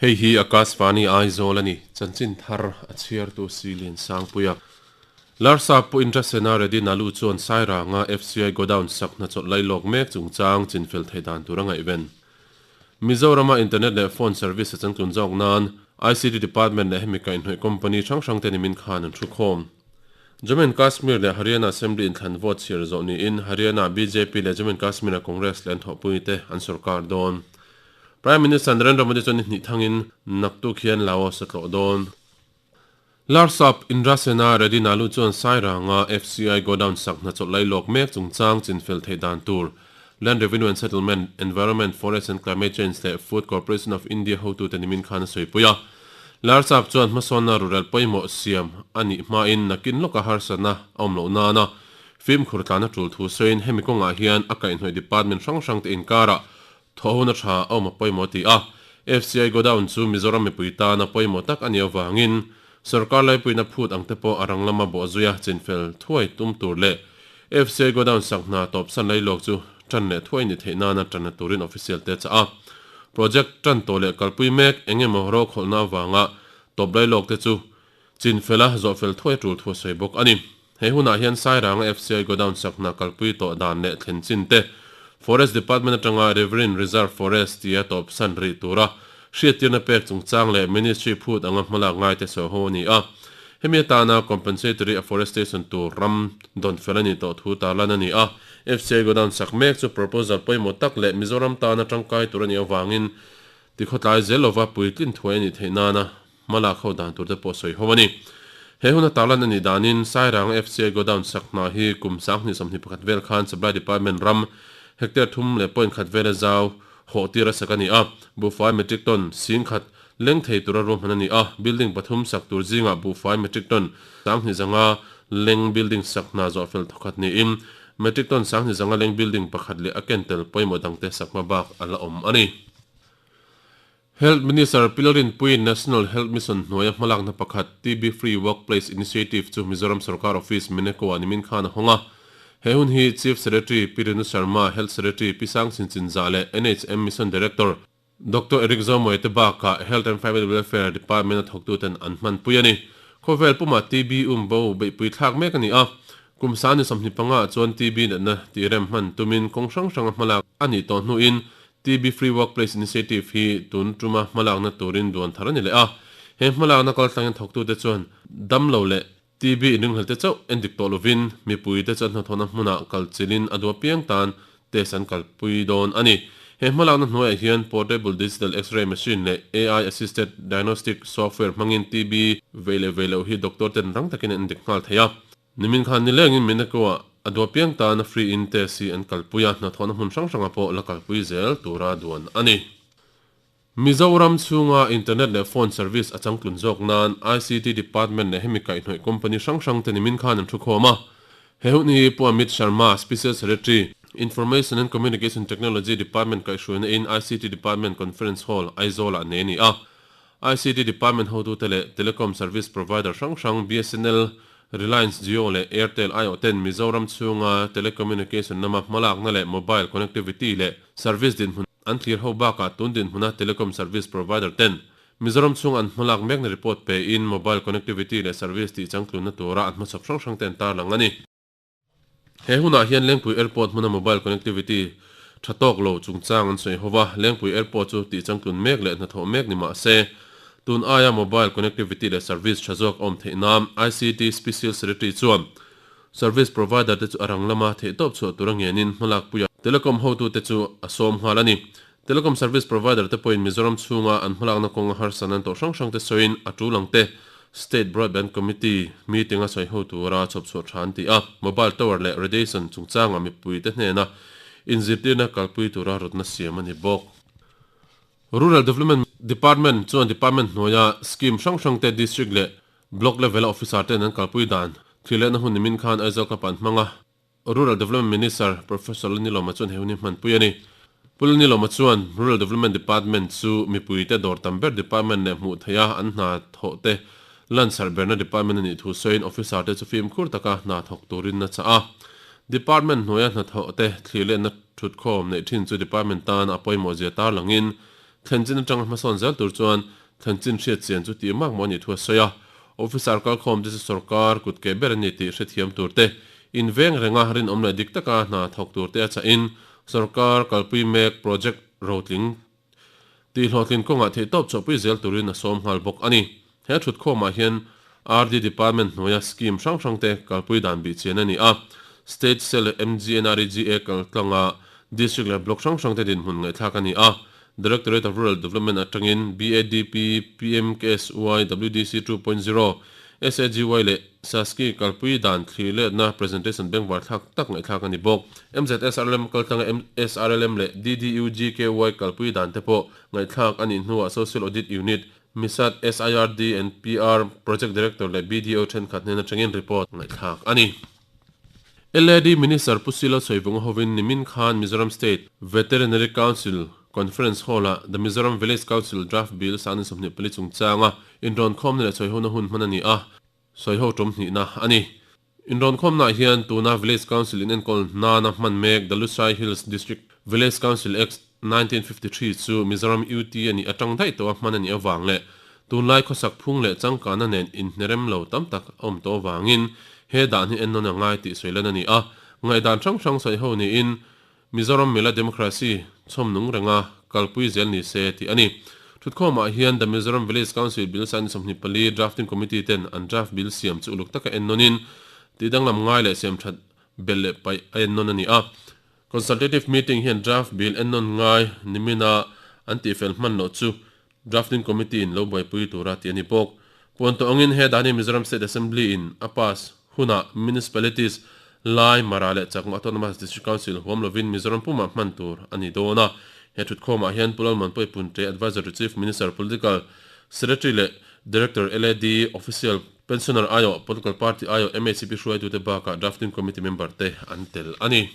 Hei hi Akashvani Aizawl a ni, chanchin thar a chhiartu Silian Sangpuia. Larsap Pu Indrasena Reddy Nalu chuan Sairanga FCI Godown sak hna chawlh lailawk mek chungchang chinfel theih dan tur a ngaihven. Mizorama internet leh phone service a changtlun zawk nan ICT Department leh hemi kaihhnawih company hrang hrang te nimin khan an thukhawm. Jammu and Kashmir leh Haryana Assembly inthlan vote chhiar zawh niin Haryana bjp leh Jammu and Kashmir-a Congress leh an thawhpuite an sorkar dawn. Prime Minister Narendra Modi chuan ni hnih thangin naktuk hian Laos a tlawh dawn. Larsap Indrasena Reddy Nalu chuan Sairanga FCI Godown sak hna chawlh lailawk mek chungchang chinfel theih dan tur Land Revenue and Settlement, Environment, Forest and Climate Change leh Food Corporation of India hotute nimin khan a sawipui a. Larsap chuan hmasawnna rural pawimawh siam a nih hmain nakin lawka harsatna a awm loh nana fimkhur tlan a tul thu sawiin hemi kawngah hian a kaihhnawih department hrang hrangte inkarah Thawhhuna tha a awm a pawimawh ti a, FCI Godown chu Mizoram mipui tana pawimawh tak a nih avangin sorkar laipuina phut ang te pawh a rang lama bawhzuia chinfel thuai tum tur leh FCI Godown sak hna tawpsan lailawk chu tan leh thuai ni theih nana tanna turin official te a chah a. Project tan tawh leh kalpui mek eng emaw rokhawlhna avanga tawp lailawk te chu chinfela zawhfel thuai a tul thu a sawi bawk a ni. He hunah hian Sairanga FCI Godown sak hna kalpui tawh dan leh thlen chin te, Forest Department atanga Riverine Reserve Forest tia tawpsan rih tura hriattirna pek chungchang leh Ministry phut anga hmalak ngaite sawi ho a ni a. Hemi atana Compensatory Afforestation tur ram dawn fel a nih tawh thu tarlan a ni a. FCI Godown sak mek chu proposal pawimawh tak leh Mizoram tana tangkai tur a nih avangin tikhawtlai zel lova puitlin thuai a nih theih nana Hmalak ho dan tur te pawh sawi ho a ni. He huna tarlan a nih danin Sairang FCI Godown sak hna hi kum 2021 vel khan Supply Department ram hectare thum leh point khat vela zau hawh tir a sak a ni a. Buhfai metric ton 10,000 leng thei tura ruahman a ni a. Building pathum sak tur zingah buhfai metric ton 25,000 leng building sak hna zawhfel thawkhat niin metric ton 25,000 leng building pakhat leh a ken tel pawimawh dangte sak hma bak a la awm a ni. Health Minister Pilarin Puiin National Health Mission hnuaia hmalakna pakhat TB Free Workplace Initiative chu Mizoram Sorkar Office Meneko-ah nimin khan a hawng a. He hun hi Chief Secretary Pi Renu Sharma, Health Secretary Pi Sang Chin Chin Zah leh NHM Mission Director Doctor Eric Zomoe te bakah Health and Family Welfare Department-a thawktuten an hmanpui a ni. Khawvel pumah TB umbo beihpui thlak mek a ni a. Kum 25 ah chuan TB natna tihrem hman tumin kawng hrang hranga hmalak a nih tawh hnuin TB Free Workplace Initiative hi tun tuma hmalakna turin duan thar a ni leh a. He hmalakna kaltlangin thawktute chuan damlo leh TB inringhlelte chauh en dik tawh lovin mipuite chuan hnathawhna hmunah kal chilhin a dua piang tan test an kalpui dawn a ni. He hmalakna hnuaiah hian Portable Digital X-ray Machine leh AI Assisted Diagnostic Software hmangin TB vei leh vei loh hi doctor ten rang takin an endik nghal thei a. Nimin khan nilengin Meneko-ah a dua piang tana free in test hi an kalpui a, hnathawhna hmun hrang hrangah pawh la kalpui zel tura duan a ni. Mizoram chhunga internet leh phone service a changtlun zawk nan ICT Department leh hemi kaihhnawih company hrang hrang te nimin khan an thukhawm a. He hun hi Pu Amit Sharma, Special Secretary, Information and Communication Technology Department kaihhruaina in ICT Department Conference Hall, Aizawl-ah nei a ni a. ICT Department hotute leh Telecom Service Provider hrang hrang bsnl, Reliance Jio leh Airtel aiawh ten Mizoram chhunga telecommunication lama hmalakna leh mobile connectivity leh service dinhmun an thlir ho bakah tun dinhmuna telecom service provider ten Mizoram chhunga an hmalak mekna report pe in mobile connectivity leh service tih changtlunna tura an hmachhawp hrang hrang te an tarlang a ni. He hunah hian Lengpui Airport hmuna mobile connectivity tha tawk lo chungchang an sawi ho va, Lengpui Airport chu tih changtlun mek leh hnathawh mek ni mah se, tun aia mobile connectivity leh service tha zawk a awm theih nan ICT Special Secretary chuan service provider te chu a rang lama theihtawp chhuah tura ngenin hmalakpuia telecom hotute chu a sawm nghal a ni. Telecom service provider te pawhin Mizoram chhunga an hmalakna kawnga harsatna an tawh hrang hrang te sawiin a tul ang te State Broadband Committee meeting a sawi ho tura chhawp chhuah tha an ti a, mobile tower leh radiation chungchanga mipuite hnena inzirtirna kalpui tura rawtna siam a ni bawk. Rural Development Department chuan department hnuaia scheme hrang hrang te district leh block level a officer ten an kalpui dan thilehna hun nimin khan Aizawl Club ah an hmang a. Rural Development Minister Professor Lalnilawma chuan he hun hi hmanpui a ni. Pu Lalnilawma chuan Rural Development Department chu mipuite dawr tam ber department leh hmuh theiha an hna thawh te lansarh berna department a nih thu sawiin officer te chu fimkhur taka hna thawk turin a chah a. Department hnuaia hnathawh te thlir letna thutkhawm neih thin chu department tan a pawimawh zia tarlangin Thlen chin atanga hmasawn zel tur chuan thlen chin hriat chian chu tih mak maw a nih thu a sawi a. Officer kalkhawm te chu sorkar kut keh ber a ni tih hrethiam tur te, inveng renga rinawm leh dik taka hna thawk tur te a chahin sorkar kalpui mek project rotling tih hlawhtlin kawngah theihtawp chhuahpui zel turin a sawm nghal bawk a ni. He thutkhawmah hian RD Department hnuaia scheme hrang hrang te kalpui dan bih chian a ni a. State Cell leh MGNREGA kaltlanga District leh Block hrang hrang te dinhmun ngaihthlak a ni a. Directorate of Rural Development atangin BADP, PMKSY, WDC 2.0, SAGY leh SASCI kalpui dan thlir letna presentation bengvar thlak tak ngaihthlak a ni bawk. MZSRLM kaltlanga SRLM leh DDUGKY kalpui dan te pawh ngaihthlak a nih hnuah Social Audit Unit, MISAT, SIRD and PR Project Director leh BDO thenkhat hnen atangin report ngaihthlak a ni. LAD Minister Pu Silo Chhuaivunga hovin nimin khan Mizoram State Veterinary Council Conference Hall-ah The Mizoram Village Council Draft Bill 2024 chungchanga inrawnkhawmna leh chhuaihona hun hman a ni a, sawiho tum hnihna a ni. Inrawnkhawmnaah hian tuna Village Council inenkawl nana hman mek The Lushai Hills District Village Council Act 1953 chu Mizoram UT a nih atang daih tawha hman a nih avang leh tunlai khawsak phung leh changkana nen inhnerem lo tam tak a awm tawh avangin he dan hi ennawn a ngai tih sawi lan a ni a. Ngaihdan hrang hrang sawi ho niin Mizoram mila democracy chhawm nung renga kalpui zel ni se tih a ni. Thutkhawmah hian The Mizoram Village Council Bill Sign 24 Drafting Committee ten an draft bill siam chu uluk taka ennawnin tihdanglam ngai leh siamthat belh leh paih a ennawn a ni a. Consultative meeting hian draft bill ennawn ngai nimina an tihfel hman loh chu Drafting Committee in lo buaipui tura tih a ni bawk. Puan tawh angin he dani Mizoram State Assembly in a pass hunah Municipalities lai Mara leh Chakma Autonomous District Council huam lovin Mizoram pumah hman tur a ni dawn a. He thutkhawmah hian Pu Lalmuanpuii Punte, Adviser to Chief Minister, Political Secretary leh Director LAD, Official, Pensioner aiawh, Political Party aiawh, MHCP hruaitute bakah Drafting Committee member te an tel a ni.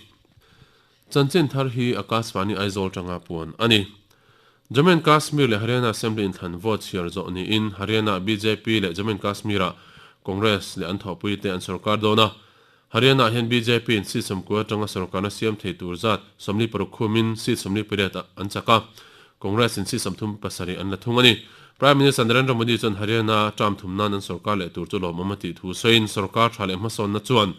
Chanchin thar hi Akashvani Aizawl tanga puan a ni. Jammu and Kashmir leh Haryana Assembly inthlan vote chhiar zawh niin Haryana bjp leh Jammu and Kashmir-ah Congress leh an thawhpuite an sorkar dawn a. Haryana-ah hian bjp in seat 90 atanga sorkarna siam thei tur zat 46 khumin seat 48 ah an chak a, Congress in seat 37 an la thung a ni. Prime Minister Narendra Modi chuan Haryana term thum nan an sorkar leh tur chu lawmawm a tih thu sawiin sorkar tha leh hmasawnna chuan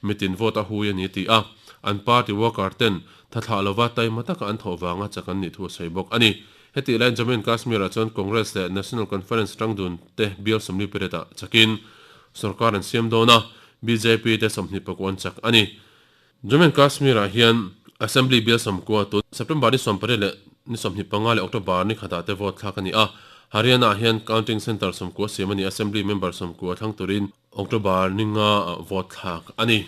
mitin vote a hui a ni ti a, an party worker ten tha thlah lova taima taka an thawh vanga chak an nih thu a sawi bawk a ni. Hetih laiin Jammu and Kashmir ah chuan Congress leh National Conference tangdun te bial 28 ah chakin sorkar an siam dawn a, bjp te 21 an chak a ni. Jammu and Kashmir ah hian Assembly bial 90 tun September ni 18 leh ni 25 leh October ni khatah te vote thlak a ni a, Haryana ah hian counting centre 90 siam a ni, Assembly member 90 thlang turin October ni nga ah vote thlak a ni.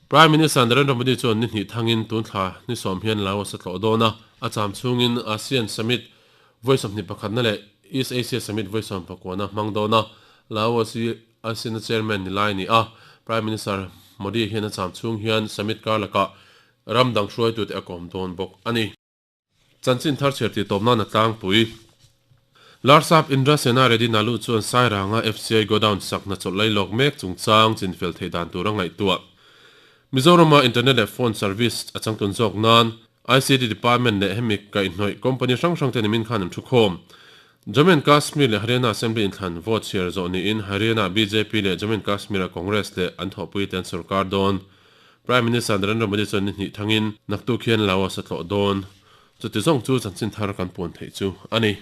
Prime Minister Narendra Modi chuan ni hnih thangin tun thla ni sawm hian Laos a tlawh dawn a, a cham chhungin ASEAN Summit vawi sawmhnih pakhatna leh East Asia Summit vawi sawm pakuana hmang dawn a, Laos hi ASEAN-a chairman ni lai a ni a. Prime Minister Modi hian a cham chhung hian summit kar lakah ram dang hruaitute a kawm dawn bawk a ni. Chanchin thar chhiar tih tawp nan a tlangpui. Larsap Indra Sena Reddy Nalu chuan Sairanga FCI Godown sak hna chawlh lailawk mek chungchang chinfel theih dan tur a ngaihtuah. Mizorama internet leh phone service a changtlun zawk nan ICT Department leh hemi kaihhnawih company hrang hrang te nimin khan an thukhawm. Jammu and Kashmir leh Haryana Assembly inthlan vote chhiar zawh niin Haryana bjp leh Jammu and Kashmir-a Congress leh an thawhpui te an sorkar dawn. Prime Minister Narendra Modi chuan ni hnih thangin naktuk hian Laos a tlawh dawn. Chuti zawng chu chanchin thar kan puan theih chu a ni.